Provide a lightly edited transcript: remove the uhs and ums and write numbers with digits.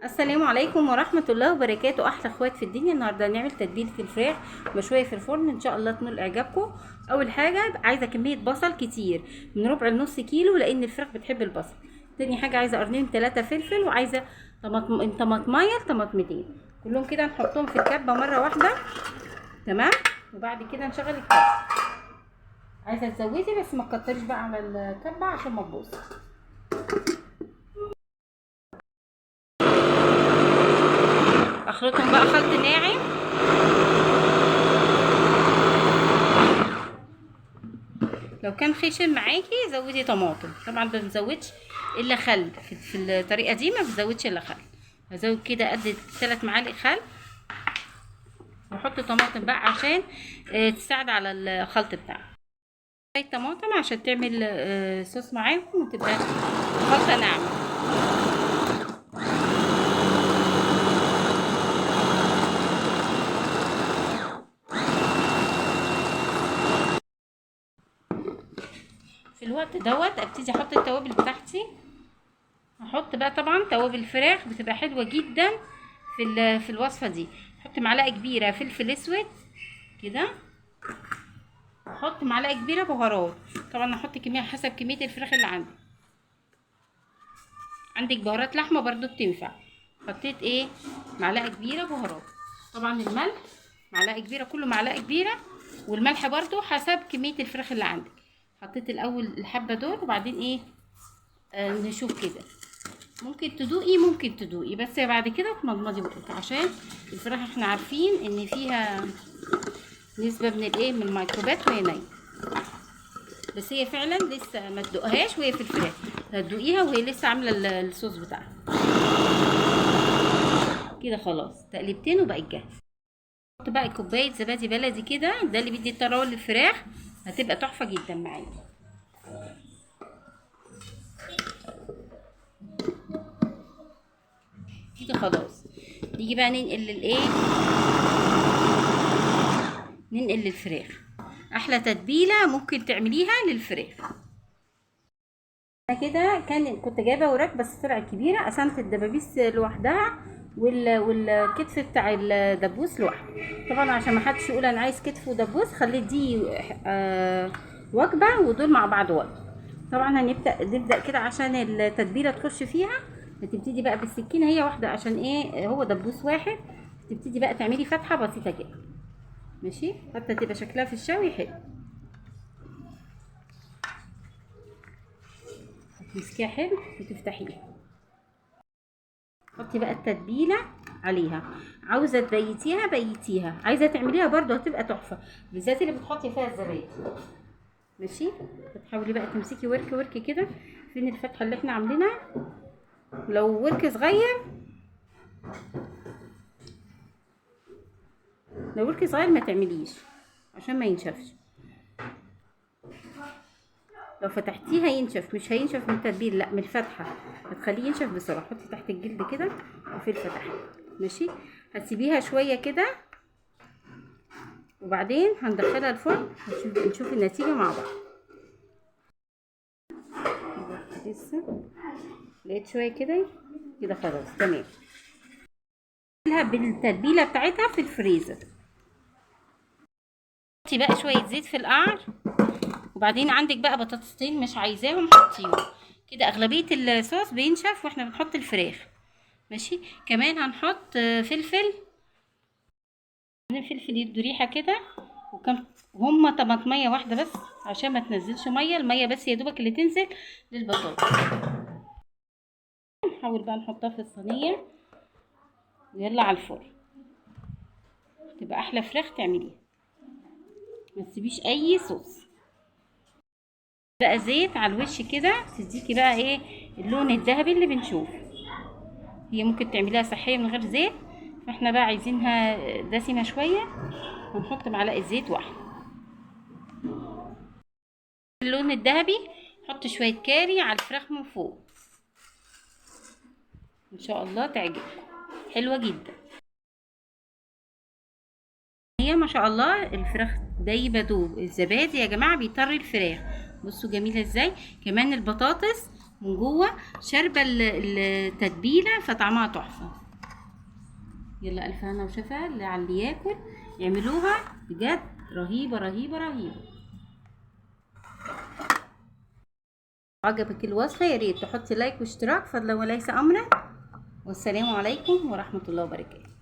السلام عليكم ورحمة الله وبركاته. أحلى اخوات في الدنيا. النهاردة هنعمل تتبيلة الفراخ مشوية في الفرن، إن شاء الله تنول إعجابكم. أول حاجة عايزة كمية بصل كتير من ربع لنص كيلو لأن الفراخ بتحب البصل. تاني حاجة عايزة قرنين 3 فلفل، وعايزة طماطمية لطماطمتين، كلهم كده نحطهم في الكبة مرة واحدة، تمام؟ وبعد كده نشغل الكبة. عايزة تزودي بس ما تكتريش بقى على الكبة عشان ما تبوظ. اخلطهم بقى خلط ناعم. لو كان خشن معاكي زودي طماطم، طبعا ما بنزودش الا خل في الطريقة دي، ما بنزودش الا خل. هزود كده قد 3 معالق خل، واحط طماطم بقى عشان تساعد على الخلط بتاعها. شوية طماطم عشان تعمل صوص معاهم وتبقى خلطه ناعمة. في الوقت دوت ابتدي احط التوابل بتاعتي. هحط بقى طبعا توابل الفراخ بتبقى حلوة جدا في الوصفة دي. احط معلقه كبيرة فلفل اسود كده، احط معلقه كبيرة بهارات، طبعا هحط كمية حسب كمية الفراخ اللي عندي. عندك بهارات لحمه برضو بتنفع. حطيت ايه معلقه كبيرة بهارات، طبعا الملح معلقه كبيرة، كله معلقه كبيرة، والملح برضو حسب كمية الفراخ اللي عندك. حطيت الاول الحبة دول وبعدين ايه نشوف كده. ممكن تدوقي، ممكن تدوقي بس بعد كده تمضمضي بقك، عشان الفراخ احنا عارفين ان فيها نسبه من الايه من الميكروبات وهي نايمة، بس هي فعلا لسه ما تدوقهاش وهي في الفراخ، هتدوقيها وهي لسه عامله الصوص بتاعها كده. خلاص تقليبتين وبقت جاهزة. حط بقى كوباية زبادي بلدي كده، ده اللي بيدي الطراوه للفراخ، هتبقى تحفة جدا معايا. كده خلاص نيجي بقى ننقل للايه، ننقل للفراخ. احلى تتبيله ممكن تعمليها للفراخ. انا كده كنت جايبه وراك بس طلعت كبيرة، قسمت الدبابيس لوحدها والكتف بتاع الدبوس لوحده، طبعا عشان ما حدش يقول انا عايز كتف ودبوس، خليت دي وجبة ودول مع بعض وجبة. طبعا نبدا كده عشان التتبيله تخش فيها. هتبتدي بقى بالسكينة، هي واحدة عشان ايه، هو دبوس واحد. تبتدي بقى تعملي فتحه بسيطة كده، ماشي، حتى تبقى شكلها في الشوي حلو. هتمسكيها حلو وتفتحيها. حطي بقى التتبيله عليها. عاوزه تبيتيها بيتيها، عايزه تعمليها برضو هتبقى تحفة، بالذات اللي بتحطي فيها الزبادي، ماشي. بتحاولي بقى تمسكي ورك ورك كده، فين الفتحة اللي احنا عاملينها؟ لو ورك صغير، لو ورك صغير ما تعمليش عشان ما ينشفش. لو فتحتيها ينشف، مش هينشف من التتبيل، لا من الفتحة هتخليه ينشف بسرعة. حطي تحت الجلد كده وفي الفتحة، ماشي. هتسيبيها شوية كده وبعدين هندخلها الفرن، نشوف النتيجة مع بعض. لسه لقيت شوية كده كده، خلاص تمام. بالتتبيله بتاعتها في الفريزر. حطي بقى شوية زيت في القعر، وبعدين عندك بقى بطاطستين مش عايزاهم حطيهم كده. اغلبية الصوص بينشف واحنا بنحط الفراخ، ماشي. كمان هنحط فلفل، فلفل يدوا ريحه كده، وكم هما طماطميه واحدة بس عشان ما تنزلش مية، المية بس يا دوبك اللي تنزل للبطاطس. نحاول بقى نحطها في الصينية ويلا على الفرن، تبقى احلى فراخ تعمليها، ما تسيبيش اي صوص. بقى زيت على الوش كده تديكي بقى ايه اللون الذهبي اللي بنشوفه. هي ممكن تعمليها صحية من غير زيت، فاحنا بقى عايزينها دسمة شوية، هنحط معلقه زيت واحدة. اللون الذهبي حط شوية كاري على الفراخ من فوق، ان شاء الله تعجبكم، حلوة جدا. هي ما شاء الله الفراخ دايبه دوب. الزبادي يا جماعة بيطري الفراخ، بصوا جميلة ازاي. كمان البطاطس من جوه، شاربه التتبيله، فطعمها تحفة. يلا الف هنا وشفا اللي على اللي ياكل، يعملوها بجد رهيبة رهيبة رهيبة. عجبك الوصفة يا ريت تحطي like واشتراك فضلا وليس امرا. والسلام عليكم ورحمة الله وبركاته.